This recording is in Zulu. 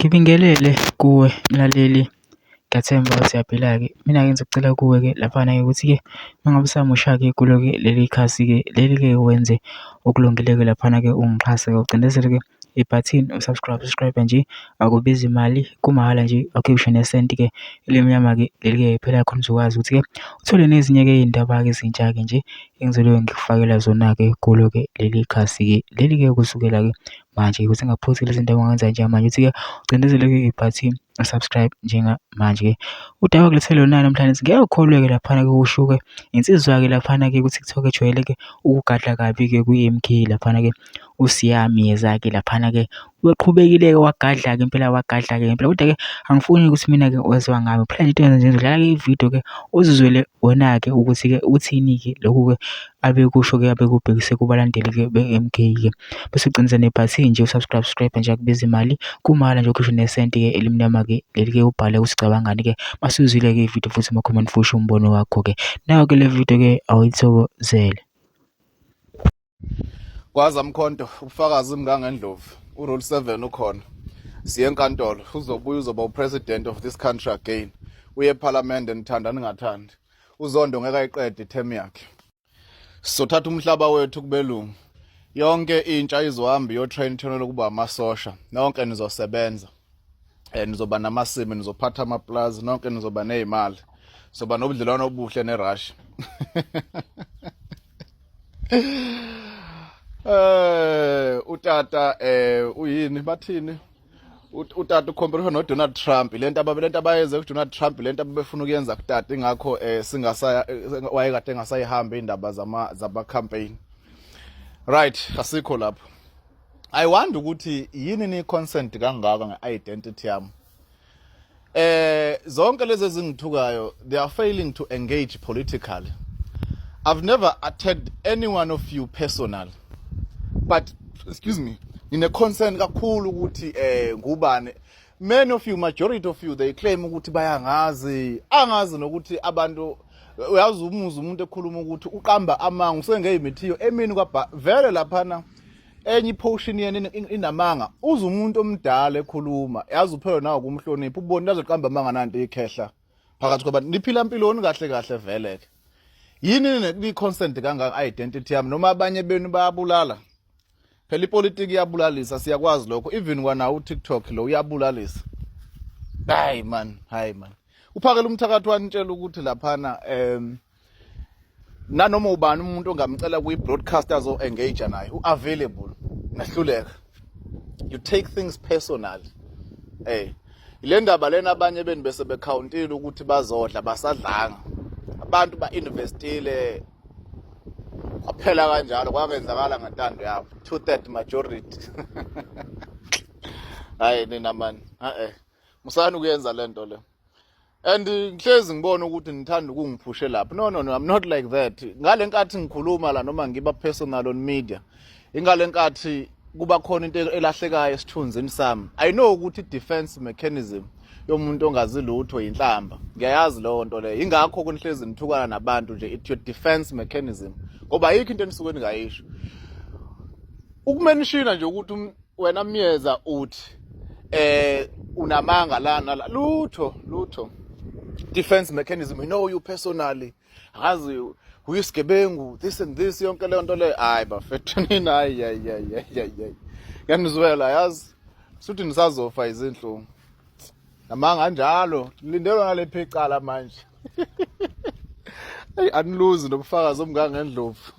Ngibingelele kuwe mlaleli, ngiyathemba ukuthi uyaphila-ke. Mina-ke ngizocela kuwe-ke laphana-ke ukuthi-ke uma ngabe usamusha-ke kulo-ke leli khasi-ke leli-ke wenze okulungile-ke laphana-ke ungixhase-ke ucindezele-ke ibhathini u-subscribe, subscribe nje akubizi mali kumahhala nje awukhiphi ngisho nesenti-ke elimnyama-ke leli-ke phela khona uzokwazi ukuthi-ke uthole nezinye-ke iy'ndaba-ke ezintsha-ke nje engizobe ngikufakela zona-ke kulo-ke leli khasi-ke leli-ke kusukela-ke manje ukuthi ngaphuthi lezi ndaba ongenza njengamanje ukuthi-ke ucindezele-ke ibhathini u-subscribe njengamanje-ke. Udaba kulethele lona namhlanje ngeke ukholwe-ke laphana-ke kusho-ke insizwa-ke laphana-ke ku-TikTok ejwayele-ke ukugadla kabi-ke kwi-M_K laphana-ke uSiya Myeza-ke laphana-ke weqhubekile-ke wagadla-ke impela wagadla-ke impela kodwa-ke angifuni ukuthi mina-ke waziwa ngami phela into yenza nje ngizodlala-ke ividiyo-ke uzizwele wena-ke ukuthi-ke uthini-ke lokhu-ke abekusho-ke abekubhekise kubalandeli-ke be-M_K-ke. Bese ugciniza nebhathini nje u-subscribe subscribe nje akubizi imali kumahhala nje ukhishwe nesenti-ke elimnyama-ke leli-ke ubhale ukuthi ucabangani-ke masuzwile-ke ividiyo futhi ama-comment futhi umbono wakho-ke. Nayo-ke le vidiyo-ke awuyithokozele. Kwaza Mkhonto ubufakazi mngangendlovu uRule 7 ukhona siye enkantolo uzobuya uzoba upresident of this country again uye eParliament nithanda ningathandi uZondo ngeke ayiqede iterm yakhe sizothatha umhlaba wethu kubelungu yonke intsha izohamba iyotrain trainela ukuba amasosha nonke nizosebenza eh nizoba namasimi nizophatha amaplazi nonke nizoba nezimali soba nobudlelwano obuhle neRussia. Eh utata eh uyini bathini utata ucompare no Donald Trump lento ababe lento abayenze ku Donald Trump lento abebefuna ukuyenza kutata ingakho eh singasaya wayekade engasayihambi indaba zama zama campaign. Right, asikho lapho. I wonder ukuthi yini ni consent kangaka nge-identity yami. Eh zonke lezi ezingithukayo they are failing to engage politically. I've never attacked any one of you personally. But excuse me, ngine concern kakhulu ukuthi eh ngubani many of you majority of you they claim ukuthi bayangazi angazi nokuthi abantu uyazi umuzi umuntu ekhuluma ukuthi uqamba amanga usengeyimithiyo emini kwabha vele laphana enye ipotion yena inamanga uze umuntu omdala ekhuluma yazi uphela nawo kumhlonipha ubona azoqamba amanga nanto ikhehla phakathi kwabantu niphila mpiloni kahle kahle vele ke yini ni consent kangaka identity yami noma abanye benu bayabulala phela ipolitiki iyabulalisa siyakwazi lokho even kwanawo uTikTok lo uyabulalisa hayi man hayi man uphakela umthakathi wanitshela ukuthi laphana nanoma ubani umuntu ongamcela kwi-broadcast azo-engage naye u-available nahluleka you take things personally eh le ndaba lena abanye benu bese bekhawuntile ukuthi bazodla basadlanga abantu ba-investile kwaphela kanjalo kwakenzakala ngentando yabo 2/3 majority hayi nina mani e-e musani ukuyenza le nto le and ngihlezi ngibona ukuthi nithanda ukungiphushe lapho. No, no, no, I'm not like that. Ngale nkathi ngikhuluma la noma ngiba personal on media, ingale nkathi kuba khona into elahlekayo esithunzini sami. I know ukuthi defense mechanism yomuntu ongazi lutho yinhlamba. Ngiyayazi leyo nto leyo. Ingakho kunihlezi nithukana nabantu nje, it's your defense mechanism ngoba ayikho into enisuke ningayisho. Ukumenshina nje ukuthi wena Myeza uthi eh unamanga lana la lutho lutho defense mechanism you know you personally akazi uyisigebengu this and this yonke leyo nto leyo hayi bafethu nina hayi hayi hayi hayi hayi ngiyanizwela yazi suthi nisazofa izinhlungu namanga anjalo lindelwa nalephi icala manje. Hey aniluzi nobufakazi obungangendlovu.